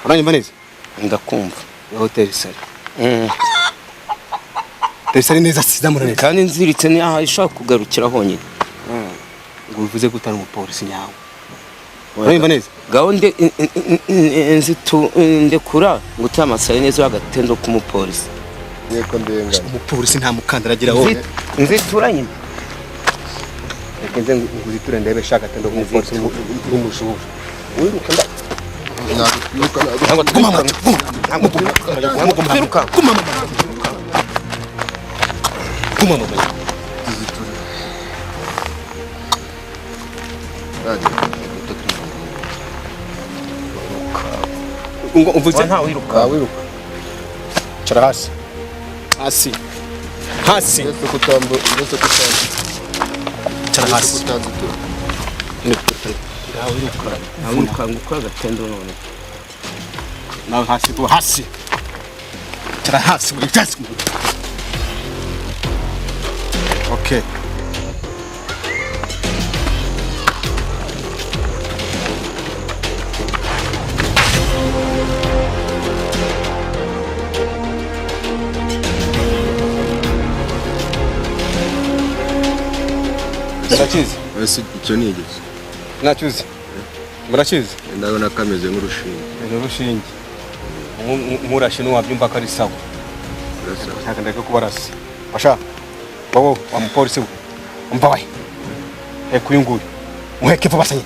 Uranyumva neza? Ndakumva. Hoteli sari. Hoteli sari neza, sizamura neza. Kandi nziritse ni aha ishaka kugarukira honyine. Ngo bivuze ko utari umupolisi nyawe. Uranyumva neza? Gahunda nzitu ndekura ngo amasari neza agatendo k'umupolisi. Yego, ndengana. Umupolisi nta mukandara agira wowe. Nzitura nyine. Reka nze nguziture ndebe shaka atendo k'umupolisi n'umujura. Wiruka nda. Ntabwo twiruka, ntabwo. Guma guma guma guma twiruka. Guma guma guma. Tuziture. Radiyo. Ngo umvuze Nta wiruka. Ntawiruka. Cara hasi. Hasi. Hasi. Uretse kutambu, uretse kutambu. Cara Uretse hasi. kutanzitura. Nta wiruka. Nta wiruka ngo ukore agatendo none. Nawe hasi kuba hasi. Cara hasi. Hasi. Okay. Murakizi? Ese icyo ni igiki? Nacyuzi. Murakizi? Ndabona kameze nk'urushinge. Ni urushinge. Nkurashe ntiwabyumva ko ari sawa. Urasa. Ntabwo ndeka kubarasa. Basha. Wowe wa mupolisi we. Umva we. Heka uyu nguyu. Muheke vuba sanye.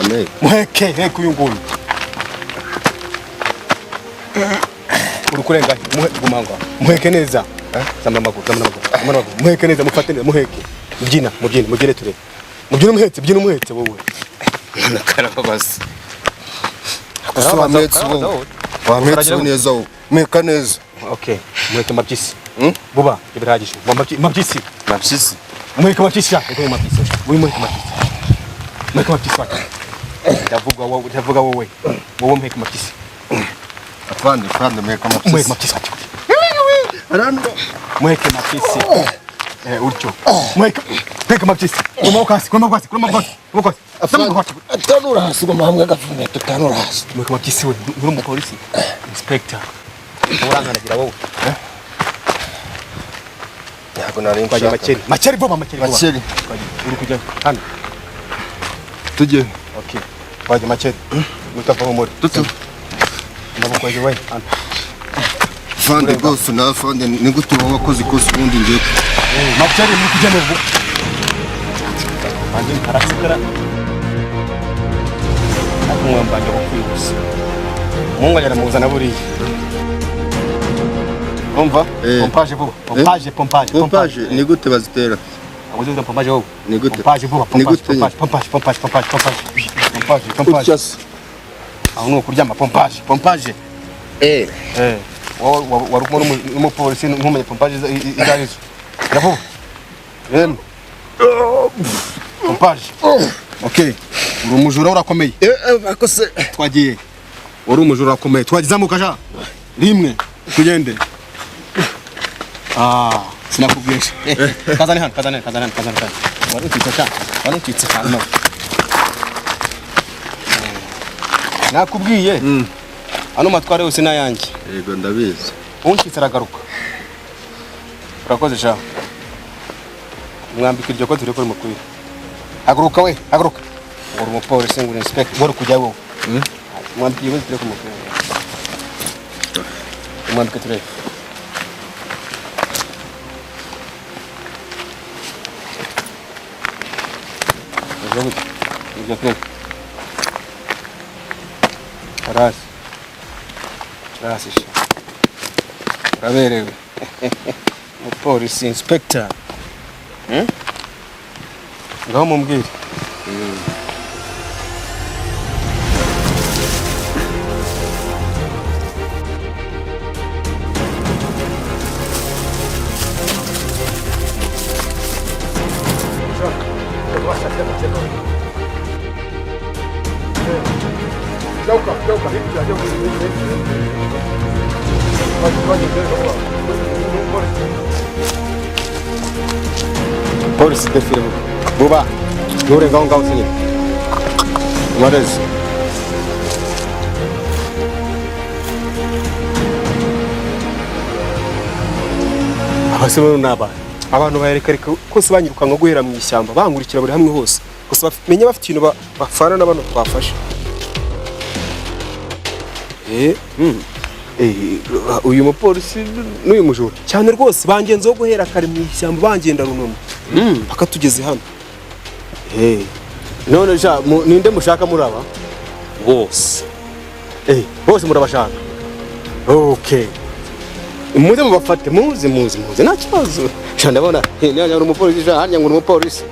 Amen. Muheke, heka uyu nguyu. Uri kurenga muhe guma ngaho. Muheke neza. Zamura amaguru, zamura amaguru. Zamura amaguru. Muheke neza, mufate neza, muheke. Mubyina, mubyine, mubyine turebe. Mubyine umuhetse, byina umuhetse wowe. Karababaza. Gusa wametse wowe. Wametse neza wowe. Meka neza. Okay, muheke mabyisi. Hmm? Buba, ibirahagije. Mabyisi. Mapyisi. Muheke mabyisi, muheke mabyisi. Wowe muheke mabyisi. Muheke mabyisi wacu. Ndavuga wowe, ndavuga wowe. Wowe muheke mabyisi. Afande, afande, meka Muheke mapyisi. mabyisi wacu. Muheke mabyisi. Utyo. Muheke, muheke mabyisi. Guma kasi, guma kasi, guma kasi. Guma kasi. Afande, atanura hasi guma hamwe gafunga tutanura hasi. Muheke mabyisi we, uri umupolisi. Inspector. Urankandagira wowe. Ntabwo nari Twagiye nshaka. makeri. Makeri vuba, makeri vuba. Makeri. Twagiye. Uri kujya hano. Tujye. Okay. Twagiye makeri. Mutava muri. Tutu. Amaboko yawe we. Hano. Afande rwose nawe afande ni gute uba wakoze ikosa ubundi ngiye. Makeri muri kujya mu bu. Banje harasigara. Akumwambanya gukwibutsa. Mungu aramuzana buriya. Umva? Pompage vuba. Pompage, pompage, Pompage ni gute bazitera? Abuze pompage wowe. Ni gute? Pompage vuba, Ni pompage, gute? pompage, pompage, pompage, pompage, pompage. Pompage, pompage. Utya se. Aho ni ukuryama pompage, pompage. Eh. Wowe wari kumwe n'umupolisi ntumenye pompage izo ari zo. Iravuba. Rero. Pompage. Okay. Uri umujura urakomeye. Akose. Twagiye. Uri umujura urakomeye. Twagiye zamuka ja. Rimwe. Tugende. Ah, sinakubwiye. Kazane hano, kazane, kazane, kazane, kazane. Wari utitse sha. Wari utitse hano. Nakubwiye. Ano matware yose nayanjye. Yego ndabizi. Uncitse aragaruka. Urakoze sha. Mwambika iryo kote uriko rimukwira. Haguruka we, haguruka. Uri umupolisi ngo uri inspector, wari kujya wowe. Mwambika iryo kote tureko rimukwira. Mwambike turebe. Ibyo turebe. Arasi. Arasi sha. Uraberewe. Umupolisi inspector. Ngaho mumbwire. Polisi defile vuba. Nturenga aho ngaho sinye. Umareze. Abase bo ni abantu. Abantu bayerekareka kose banyirukanka guhera mu ishyamba, bankurikira buri hamwe hose. Gusa menya bafite ikintu bafana na bano twafashe. Eh, eh, uyu mupolisi n'uyu mujura. Cyane rwose bangenzeho guhera kare mu ishyamba, bangenda runono paka tugeze hano. Eh. None sha ninde mushaka muri aba? Bose. Eh, bose murabashaka. Okay. Muze mubafate, muze muze muze, nta kibazo. Sha ndabona, eh, nyanya uri umupolisi sha, harya ngo uri umupolisi.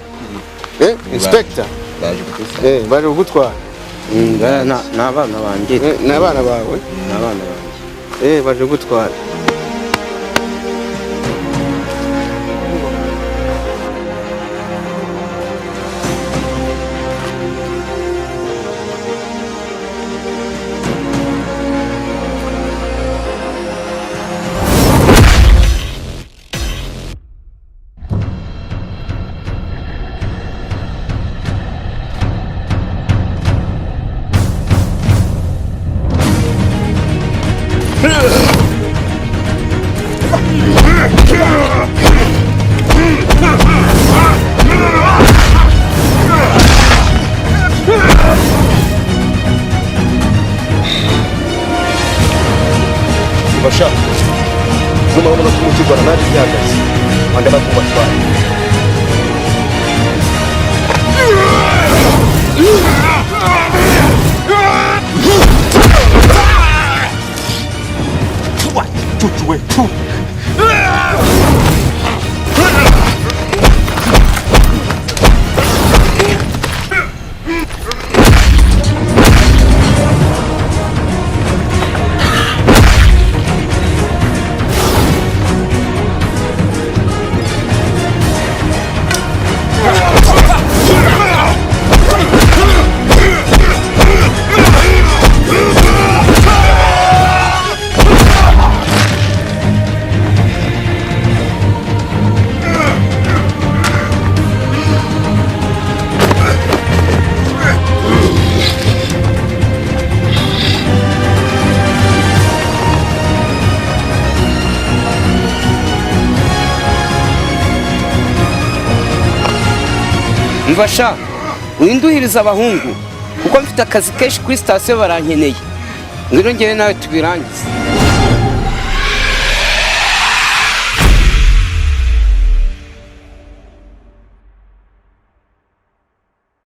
Eh, inspector. Baje kugufata. Eh, baje kugutwara. Ni abana banjye. Eh, ni abana bawe? Ni abana banjye. Eh, baje kugutwara. Basha. Numara kumukigwana naje byahagaze. Andi bakubatwara. Cucu we, tu. Mva sha, winduhiriza abahungu kuko mfite akazi kenshi kuri sitasiyo, barankeneye. Ngwino ngewe nawe tubirangize.